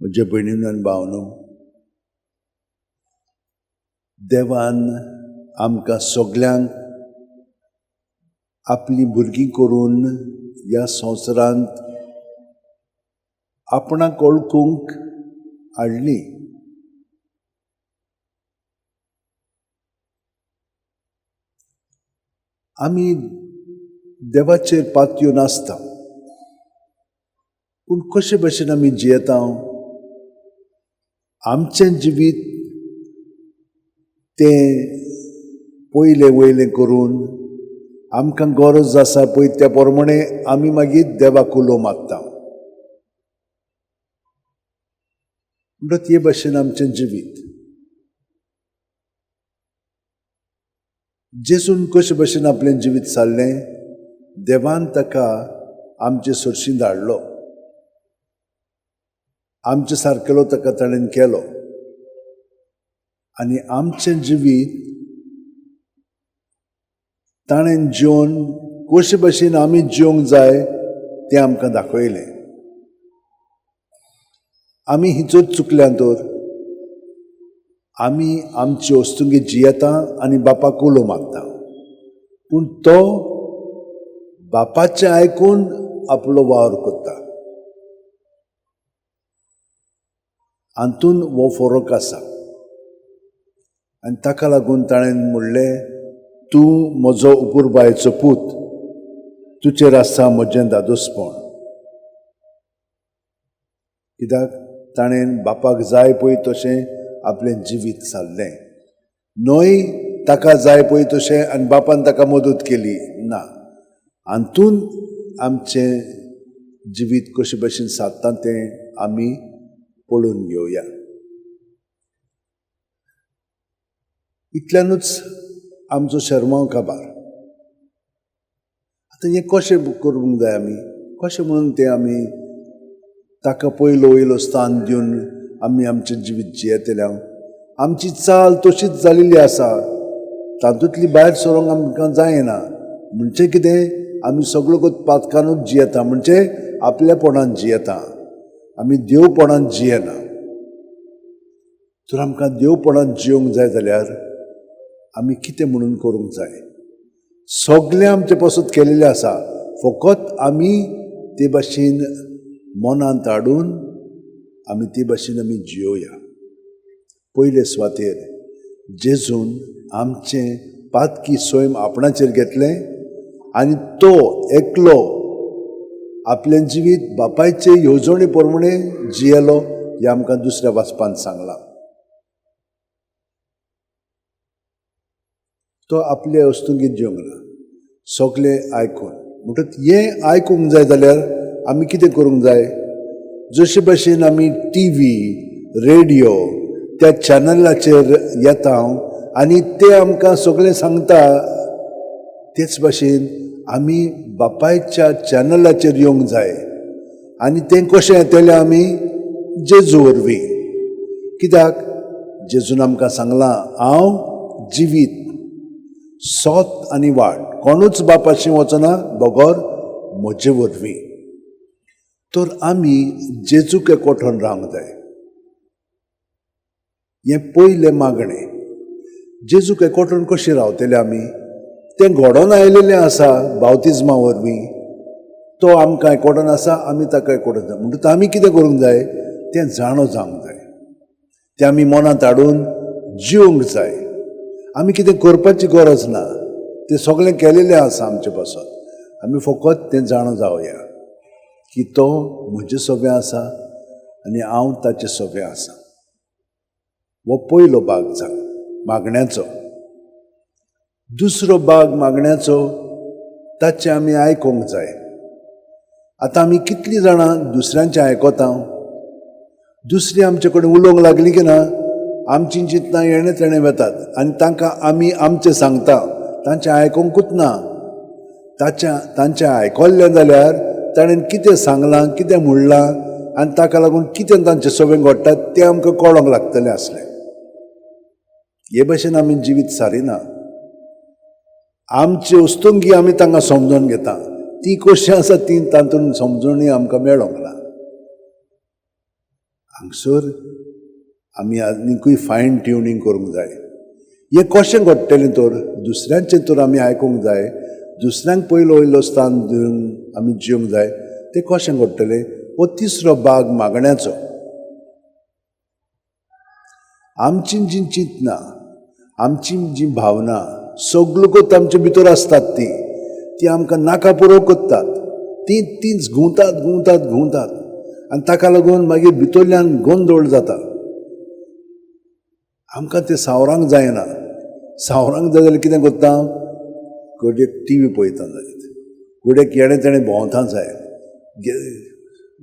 म्हज्या भयणीन आनी भावनो, देवान आमकां सगल्यांक आपलीं भुरगीं करून ह्या संवसारांत आपणाक वळखूंक हाडली. आमी देवाचेर पातयो नासता, पूण कशे भशेन आमी जियेता, आमचें जिवीत तें पयलें वयलें करून आमकां गरज आसा पळय त्या प्रमाणे आमी मागीर देवाक उलो मारता. म्हणटच हे भशेन आमचें जिवीत जेजून कशे भशेन आपलें जिवीत सारलें, देवान ताका आमचे सरशी धाडलो, आमचे सारकेलो ताका ताणें केलो आनी आमचें जिवीत ताणें जिवन कशे भशेन आमी जिवंक जाय तें आमकां दाखयलें. आमी हिचोच चुकल्यान तर आमी आमची वस्तुंगी जियेता आनी बापाक उलो मारता, पूण तो बापाचें आयकून आपलो वावर करता. हातून हो फरक आसा आनी ताका लागून ताणें म्हणलें, तूं म्हजो उपुरबायेचो पूत, तुजेर आसा म्हजें दादोसपण. कित्याक ताणें बापाक जाय पळय तशें आपलें जिवीत सारलें, न्हय ताका जाय पळय तशें आनी बापान ताका मदत केली ना. हातून आमचें जिवीत कशे भशेन सादता तें आमी पळोवन घेवया. इतल्यानूच आमचो शेरमांव काबार. आतां हें कशें करूंक जाय, आमी कशें म्हणून तें आमी ताका पयलो वयलो स्थान दिवन आमी आमचें जिवीत जियेतले. आमची चाल तशीच जाल्ली आसा, तातूंतली भायर सरोंक आमकां जायना. म्हणजे कितें, आमी सगळो पातकानूच जियेता, म्हणजे आपल्यापणान जियेता, आमी देवपणान जियेना. तर आमकां देवपणान जियोंक जाय जाल्यार आमी कितें म्हणून करूंक जाय, सगळें आमचें पसत केलेलें आसा, फकत आमी ते भाशेन मनांत हाडून आमी ते भाशेन आमी जियोया. पयले सुवातेर जेजून आमचें पातकी स्वयं आपणाचेर घेतलें आनी तो एकलो आपलें जिवीत बापायचे येवजणे प्रमाणे जियेलो हें आमकां दुसऱ्या वाचपान सांगलां. तो आपले वस्तुंगीत जिवंक ना, सगळें आयकून. म्हणटच हें आयकूंक जाय जाल्यार आमी कितें करूंक जाय, जशे भशेन आमी टी व्ही, रेडियो त्या चॅनलाचेर येता आनी ते आमकां सगळें सांगता, तेच भाशेन आमी बापायच्या चॅनलाचेर येवंक जाय. आनी तें कशें येतलें आमी जेजू वरवीं. कित्याक जेजून आमकां सांगलां, हांव जिवीत, सोत आनी वाट, कोणूच बापाशी वचना बगर म्हजे वरवीं. तर आमी जेजूक एकवटून रावंक जाय. हें पयलें मागणें. जेजूक एकवटून कशें रावतले आमी, तें घडोवन आयलेलें आसा बावतिज्मा वरवीं. तो आमकां एकवटून आसा, आमी ताका एकवटून जाय. म्हणटकच आमी कितें करूंक जाय, तें जाणो जावंक जाय, तें आमी मनांत हाडून जिवंक जाय. आमी कितें करपाची गरज ना, तें सगळें केलेलें आसा आमचे पासत. आमी फकत तें जाणो जावया की तो म्हजे सोबें आसा आनी हांव ताचे सोबें आसा. हो पयलो भाग जालो मागण्याचो. दुसरो भाग मागण्याचो, ताचें आमी आयकूंक जाय. आतां आमी कितलीं जाणां दुसऱ्यांचें आयकता, दुसरीं आमचे कडेन उलोवंक लागलीं की ना, आमचीं चिंतनां येणें तेणें वेतात आनी तांकां आमी आमचें सांगता, तांचें आयकुंकूच ना. तांचें आयकल्लें जाल्यार ताणें कितें सांगलां, कितें म्हणलां आनी ताका लागून कितें तांचें सगळें घडटा तें आमकां कळोंक लागतलें आसलें. हे भशेन आमी जिवीत सारिना. आमची वस्तुंगी आमी तांकां समजून घेता, ती कशी आसा ती तातूंत समजणी आमकां मेळोंक ना. हांगसर आमी आनीकूय फायन ट्युनींग करूंक जाय. हें कशें घडटलें तर दुसऱ्यांचें तर आमी आयकूंक जाय, दुसऱ्यांक पयलो वयलो स्थान दिवन आमी जिवंक जाय. तें कशें घडटलें? हो तिसरो भाग मागण्याचो. आमची जीं चिंतनां, आमची जी भावना सगळ्योच आमचे भितर आसतात, ती ती आमकां नाका पुरो करतात, ती तींच घुंवतात घुंवतात घुंवतात आनी ताका लागून मागीर भितरल्यान गोंदळ जाता. आमकां तें सावरांक जायना. सावरांक जाय जाल्यार कितें करता? घडयेक टी व्ही पळयता जायत, घडयेक हेणें तेणें भोंवता जायत,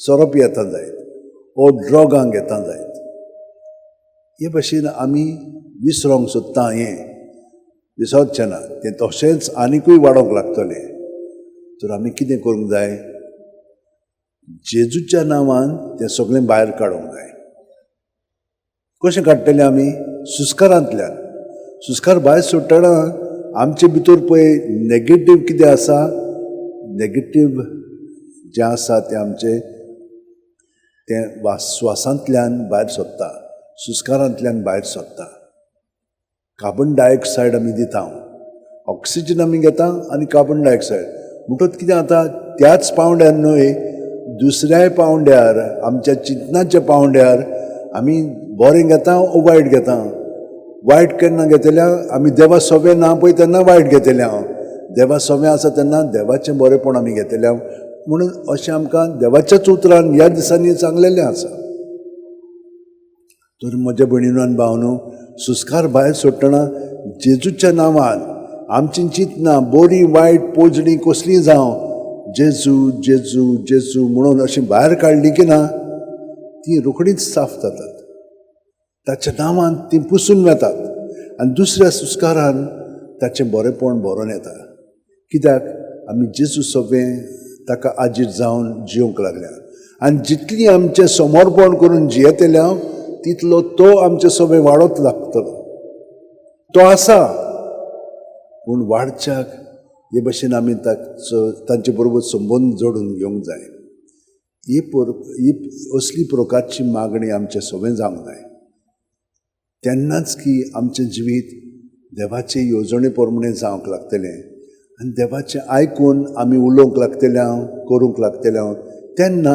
सोरो पियेता जायत वो ड्रगां घेता जायत. हे भशेन आमी विसरोंक सोदता. हें विसरचें ना, तें तशेंच आनिकूय वाडोवंक लागतलें. तर आमी कितें करूंक जाय? जेजूच्या नांवान तें सगळें भायर काडूंक जाय. कशें काडटलें आमी? सुस्कारांतल्यान. सुस्कार भायर सोडटना आमचे भितर पळय नेगेटीव कितें आसा, नेगेटीव जें आसा तें आमचें तें स्वासांतल्यान भायर सोदता, सुस्कारांतल्यान भायर सोदता. कार्बन डायऑक्सायड आमी दिता, ऑक्सिजन आमी घेता आनी कार्बन डायऑक्सायड. म्हणटकच कितें जाता, त्याच पावंड्यार न्हय दुसऱ्याय पावंड्यार, आमच्या चिंतनाच्या पावंड्यार आमी बरें घेता ओ वायट घेता. वायट केन्ना घेतल्या? आमी देवा सोबें ना पळय तेन्ना वायट घेतल्या. हांव देवा सोबें आसा तेन्ना देवाचें बरेंपण आमी घेतल्या. म्हणून अशें आमकां देवाच्याच उतरान ह्या दिसांनी सांगलेलें आसा. तर म्हज्या भयणीनो आनी भावनो, सुस्कार भायर सोडटना जेजूच्या नांवान आमची चिंतनां बरी वायट पोजडी कसली जावं, जेजू जेजू जेजू म्हणून अशी भायर काडली की ना, ती रोखडीच साफ जातात. ताच्या नांवान ती पुसून वेतात आनी दुसऱ्या सुस्कारान ताचें बरेंपण भरोन येता. कित्याक आमी जेजू सोबें ताका आजीर जावन जिवंक लागल्या आनी जितली आमचें समर्पण करून जियेतल्या तितलो तो आमचे सोबें वाडत लागतलो. तो आसा पूण वाडच्याक हे भशेन आमी ताचो तांचे बरोबर संबंद जोडून घेवंक जाय. ही ही असली प्रकारची मागणी आमचे सोबें जावंक जाय. तेन्नाच की आमचें जिवीत देवाचे येवजणे प्रमाणे जावंक लागतलें आनी देवाचें आयकून आमी उलोवंक लागतले, करूंक लागतले. तेन्ना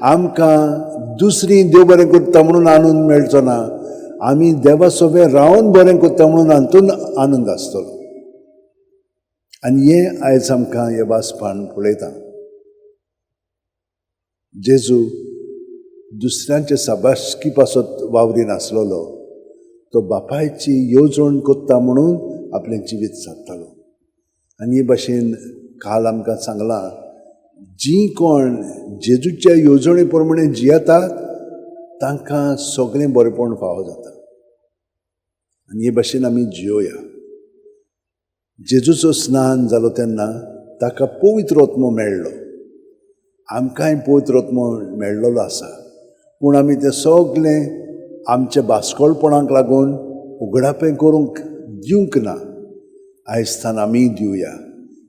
आमकां दुसरी देव बरें करता म्हणून आनंद मेळचो ना, आमी देवा सोबें रावन बरें करता म्हणून हातून आनंद आसतलो. आनी हें आयज आमकां हें वाचपान पळयता. जेजू दुसऱ्यांचे साबासकी पासत वावरी नासलेलो, तो बापायची येवजण करता म्हणून आपलें जिवीत सादतालो. आनी हे भाशेन काल आमकां सांगलां, जीं कोण जेजूच्या येवजणे प्रमाणे जियेतात तांकां सगळें बरेंपण फावो जाता. आनी हे भाशेन आमी जियोया. जेजूचो स्नान जालो तेन्ना ताका पवित्र आत्मो मेळ्ळो. आमकांय पवित्र आत्मो मेळ्ळलो आसा, पूण आमी तें सगळें आमच्या बास्कोळपणाक लागून उगडापें करूंक दिवंक ना. आयज थावन आमीय दिवया,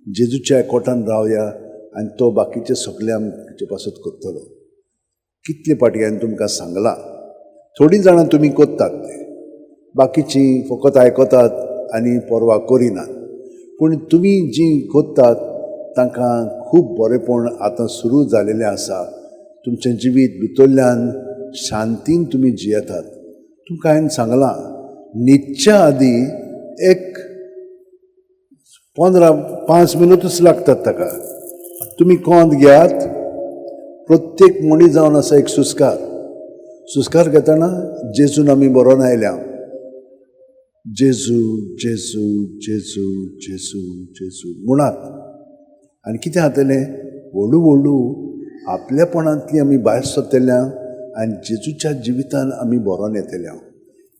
जेजूच्या एकवटान रावया आनी तो बाकीचे सगळे आमचे पासत करतलो. कितले फावटी हांवें तुमकां सांगलां, थोडीं जाणां तुमी करतात तें, बाकीचीं फकत आयकतात आनी पर्वा करिनात. पूण तुमी जीं करतात तांकां खूब बरेंपण आतां सुरू जालेलें आसा. तुमचें जिवीत भितरल्यान शांतीन तुमी जियेतात. तुमकां हांवें सांगलां, न्हिदच्या आदीं एक 15-5 मिनटूच लागतात ताका. तुमी कोंत घेयात. प्रत्येक मनीस जावन आसा एक सुस्कार. सुस्कार घेतना जेजून आमी बरोवन आयल्या, जेजू जेजू जेजू जेजू जेजू म्हणात. आनी कितें जातलें, व्हडू व्हडू आपलेपणांतली आमी भायर सरतल्या आनी जेजूच्या जिवितान आमी बरोवन येतल्या.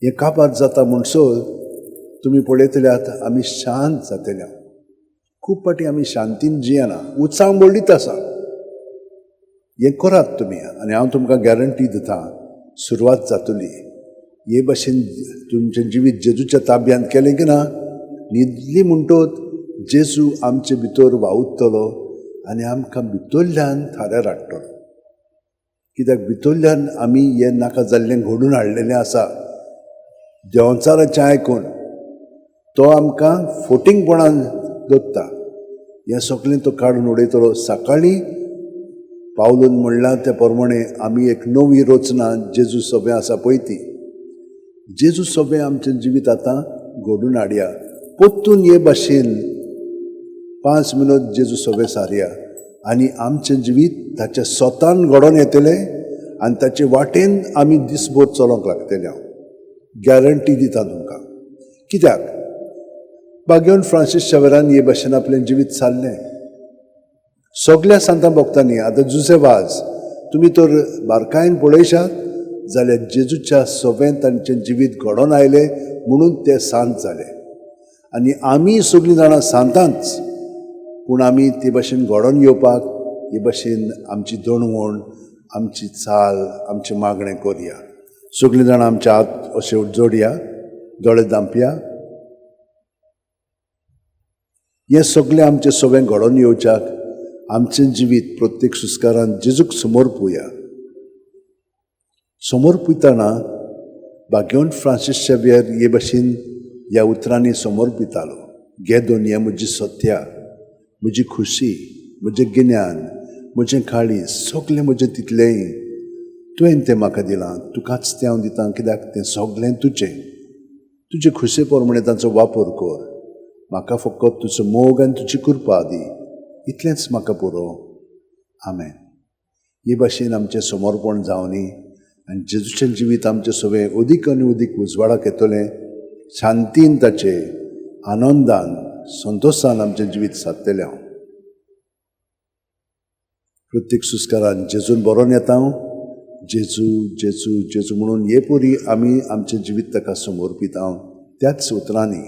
हें काबार जाता म्हणसर तुमी पळयतल्यात आमी शांत जातल्या. खूब फावटी आमी शांतीन जियेना, उत्साह व्हडलीच आसा. हें करात तुमी आनी हांव तुमकां गॅरंटी दिता, सुरवात जातली. हे भाशेन तुमचें जिवीत जेजूच्या ताब्यांत केलें की ना, न्हिदली म्हणटत जेजू आमचे भितर वावुरतलो आनी आमकां भितरल्यान थाऱ्यार हाडटलो. कित्याक भितरल्यान आमी हें नाका जाल्लें घडून हाडलेलें आसा. देंवचाराचें आयकून तो आमकां फोटिंगपणान दवरता. हें सगळें तो काडून उडयतलो. सकाळीं पावलून म्हणलां त्या प्रमाणे आमी एक नवी रचना जेजू सोबें आसा पळय ती जेजू सोबें आमचें जिवीत आतां घडून हाडया. परतून हे भाशेन 5 मिनट जेजू सोबें सारया आनी आमचें जिवीत ताच्या स्वतान घडोवन येतलें आनी ताचे वाटेन आमी दिसभर चलोवंक लागतले. हांव गॅरंटी दिता तुमकां. कित्याक भाग्यवंत फ्रांसीस शावेरान हे भाशेन आपलें जिवीत सारलें. सगल्या सांतां भक्तांनी आतां जुसे वाज तुमी तर बारकायेन पळयशात जाल्यार जेजूच्या सोबेन तांचें जिवीत घडोवन आयलें म्हणून ते सांत जाले. आनी आमी सगळीं जाणां सांतांच, पूण आमी ते भाशेन घडोवन येवपाक हे भाशेन आमची दणवण, आमची चाल, आमचें मागणें करया. सगळीं जाणां आमचे हात अशे जोडया, दोळे धांपया. हें सगळें आमचें सगळें घडोवन येवच्याक आमचें जिवीत प्रत्येक सुस्कारान जेजूक समर्पुया. समर्पितना भाग्यवंत फ्रांसीस शेवियर हे भाशेन ह्या उतरांनी समर्पितालो. घे दोनया म्हजी सत्या, म्हजी खुशी, म्हजें गिन्यान, म्हजें काळीज, सगळें म्हजें तितलेंय तुवें तें म्हाका दिलां, तुकाच तें हांव दितां, कित्याक तें सगळें तुजें. तुजे खुशे प्रमाणे तांचो वापर कर. म्हाका फकत तुजो मोग आनी तुजी कृपा दी, इतलेंच म्हाका पुरो. आमेन. हे भाशेन आमचें समर्पण जावनी आनी जेजूचें जिवीत आमचें सगळें अदीक आनी अदीक उजवाडाक येतलें. शांतीन, ताचे आनंदान, संतोशान आमचें जिवीत सादतलें. हांव प्रत्येक सुस्कारान जेजून बरोवन येता. हांव जेजू जेजू जेजू म्हणून हे परी आमी आमचें जिवीत ताका समर्पिता. हांव त्याच उतरांनी.